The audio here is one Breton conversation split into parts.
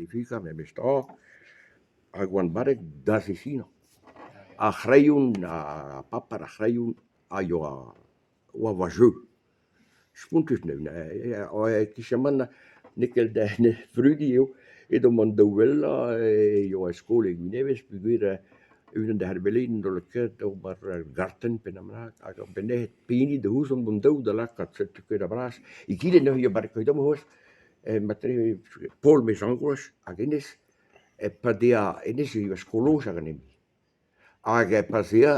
Certificat memes tra hag oan barrek da zesinañ. Ar c'hreion, ar paper, ar c'hreion a yoa oa va jeu. Spontus e-kichen n'eo ket da vrudiñ eo edomp an daou wellañ e yoa e skol e Gwinevez peogwir unan deus ar veleien en doa lakaet ober ur gartenn pe unan bennak hag ur benn-nec'het pehini da ouzomp hon daou da lakaat setu ket a-bras. Egile neuze eo barrek omp c'hoazh matre Paol Mezangroas hag hennezh pa dea hennezh e oa skoloja ganin hag pa 'z ea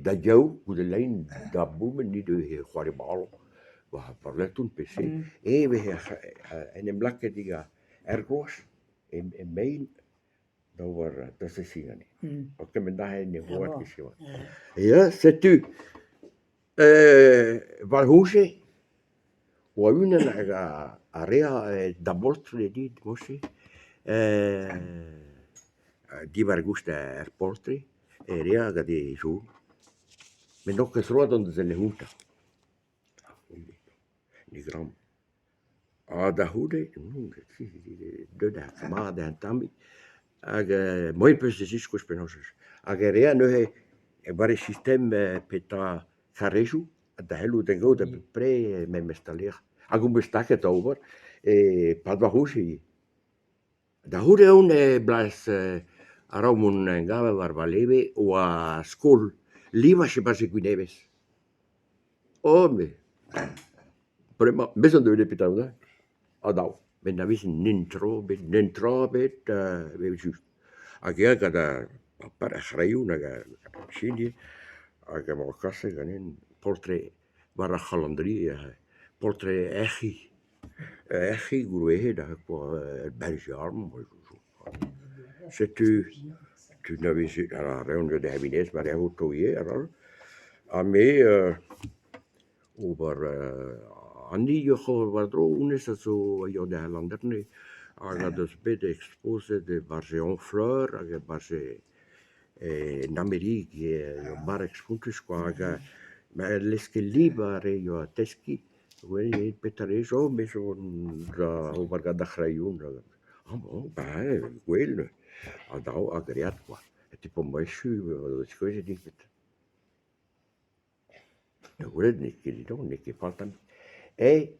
da Yaou goude lein da bourmen ni 'deuze c'hoari bal war leton pe se e veze en em lakaet er groaz e mein da ober da zeskiñ anezhi. O kement aze ne oa ket siwazh. Ya, setu war-c'houde oa unan hag a rea da boltr dit mosse diwar-goust ar poltr e rea gant e zourn. Met n'on ket troet da sellet outañ. Ne gran. Ha da c'houde, deuet ar mat un tammig hag moaien 'peus da ziskouez penaos hag e rea neuze war e sistem petra karrezoù da c'hellout da gaout a-peu-près memes taler. Hag on bet staket da ober e-pad va c'houlz ivez. Da c'houde on e bloaz a-raok mont en gaver war va leve oa skol livaj e-barzh e Gwinevez. Oh me bremañ bezañ deuet eo petra neuze ha dav met na vez netra ebet netra ebet evel-just. Hag eñ gant ar paper ar c'hreion hag ar chini hag e oa kaset ganin poltred war ar c'halandrier poltred er c'hi. Er c'hi gouvezet kwa Belgian setu tud na veze a reont da war e oto ivez aral ha me ober an hini oc'h ober war-dro honnezh a zo a ya da Landerne hag a deus bet expozet e-barzh e Honfleur hag e-barzh en Amerik eo barrek spontus kwa hag lez ket libr ar re a yoa teskiñ. Oui, petra 'rez oh me zo da ober gant ar c'hreion. Ah bon, ben gwell, ha dav ha graet kwa. Setu pa 'm boa echu diskouezet din met da welet n'eo ket din, n'eo ket fall tamm. Et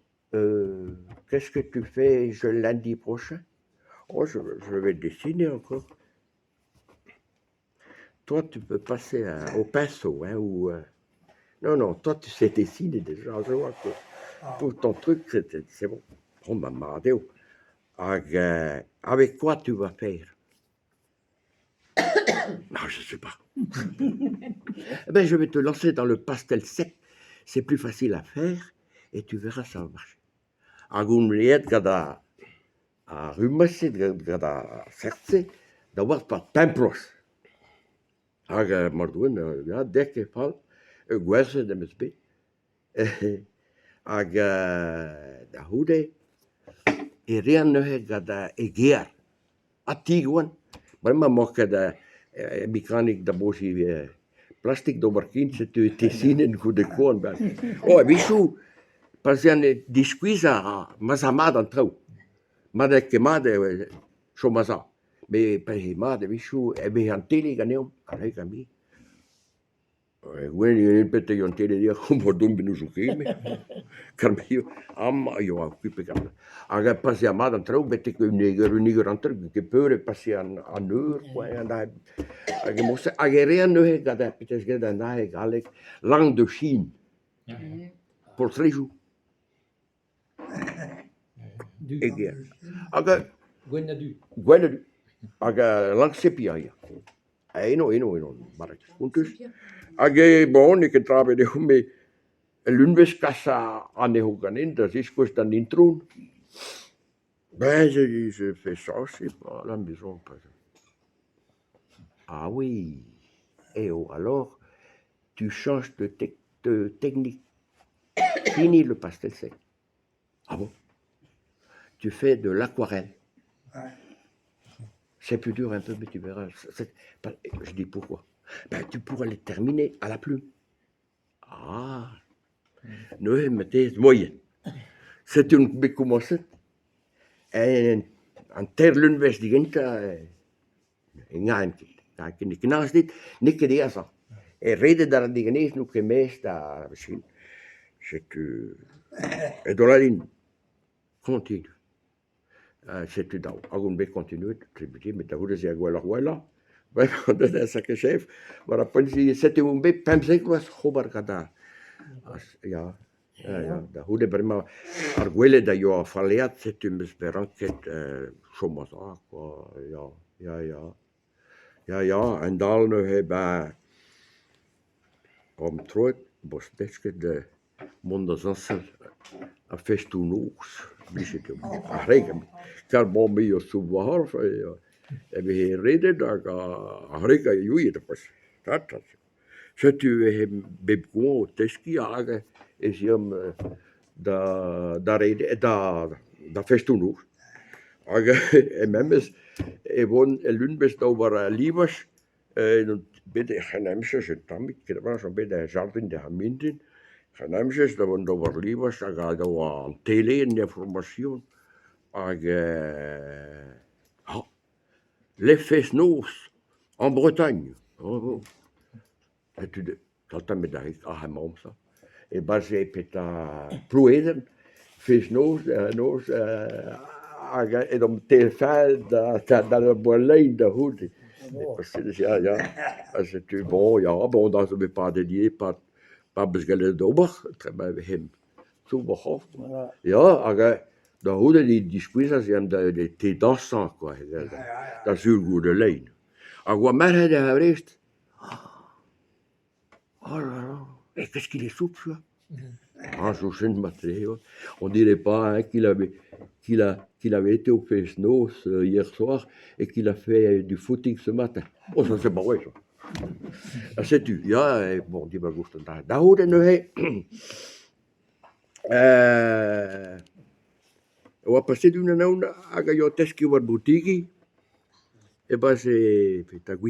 qu'est-ce que tu fais lundi prochain? Oh je je vais dessiner encore. Toi tu peux passer au pinceau hein ou non non toi tu sais dessiner déjà je vois que pour ton truc c'est bon. Bon ben mat eo. Hag avec quoi tu vas faire? Ah je sais pas. Eh ben je vais te lancer dans le pastel sec, c'est plus facile à faire et tu verras ça va marcher. Hag on aet gant ar rummad-se, gant ar seurt-se, da ober pemp bloaz. Hag mar doan, ya, dek eo fall, gwerzhet em eus bet. Hag da c'houde e rean neuze gant e gear, ha ti oan. Bremañ 'mañ ket mekanik da boziñ plastik d'ober ken, setu e tesinen goude koan. Oh, a-wechoù pa'z ean diskuizhañ a ra, ma'z a mat an traoù. Ma n'eo ket mat eo chom a-sav. Met pa eo mat a-wechoù e vez an tele ganeomp, ar re gant me. Gwelet betek an tele dec'h ober dont ben n'ouzon ket me. Kar me amañ e oa occupé gant hag a pase mat an traoù betek un eur, un eur hanter ket peur e pase an an eur kwa hag e mod-se hag e rean neuze gant ar petra graet an aze galleg langue de Chine poltrejoù. Hag Gwenn ha du. Gwenn ha du. Hag lank sepia ya. Eno, eno, eno, barrek spontus. Hag bon, n'eo ket tra ebet eo, met ul lunvezh kas anezho ganin da ziskouez d'an intron. Ben, j'ai j'ai fait ça aussi à la maison. Ah oui, eo, alors tu changes de de technique. Fini le pastel sec. Ah bon? Tu fais de l'aquarelle. C'est plus dur un peu, mais tu verras. Je dis pourquoi? Ben, tu pourras les terminer à la plume. Ah! Neuze metez moyen. Setu on bet komañset. An teir lunvezh digentañ e n'hallan ket, n'eo ket aes hañ. Redet a ran diganez n'on ket mestr da setu e daol din kontinu. Setu dav, hag on bet kontinuet met da c'houde ez eo gwelloc'h-gwellañ. Bremañ chef war ar poent-se setu on bet 15 vloaz oc'h ober gant ar ya ya da c'houde bremañ ar gweled a yoa falleat setu 'm eus bet ranket chom a-sav kwa ya ya ya ya ya a-hend-all neuze ben omp troet 'boa desket mont da zañsal ar festoù-noz 'blije deomp ar re kar bon me a zo va c'horf e veze redet hag ar re a ouie Setu e veze bep goañv o teskiñ hag ez eomp da da redek da festoù-noz hag memes e vont al lunvezh d'ober al livaj bet er c'hrennamzer un tammig on bet er jardrin dec'h ar mintin, c'hrennamzer da vont d'ober livaj hag da oa an tele en informasion hag les fest-noz en Bretagne setu gantañ met aze emaomp e-barzh e petra Ploueden fest-noz noz hag edomp TF1 da da lein da c'houde ya ya ha setu bon ya bon da zo bet padet ivez 'pad 'pad 'peus gallet ober trema e vehemp soubr hor c'horf ya hag da c'houde e diskouezas e te dañsañ kwa da sul goude lein hag oa merc'hed er Brest. Oh là là, mais qu'est-ce qu'il est souple celui-là! Ah soñj marteze on dirait pas hein, qu'il avait qu'il a qu'il avait été au fest-noz hier soir et qu'il a fait du footing ce matin. Oh ça c'est pas vrai ça. Ha setu, ya, bon diwar-goust an dra. Da c'houde neuze e oa paseet unan hag a yoa o teskiñ war boutigi e-barzh e petra.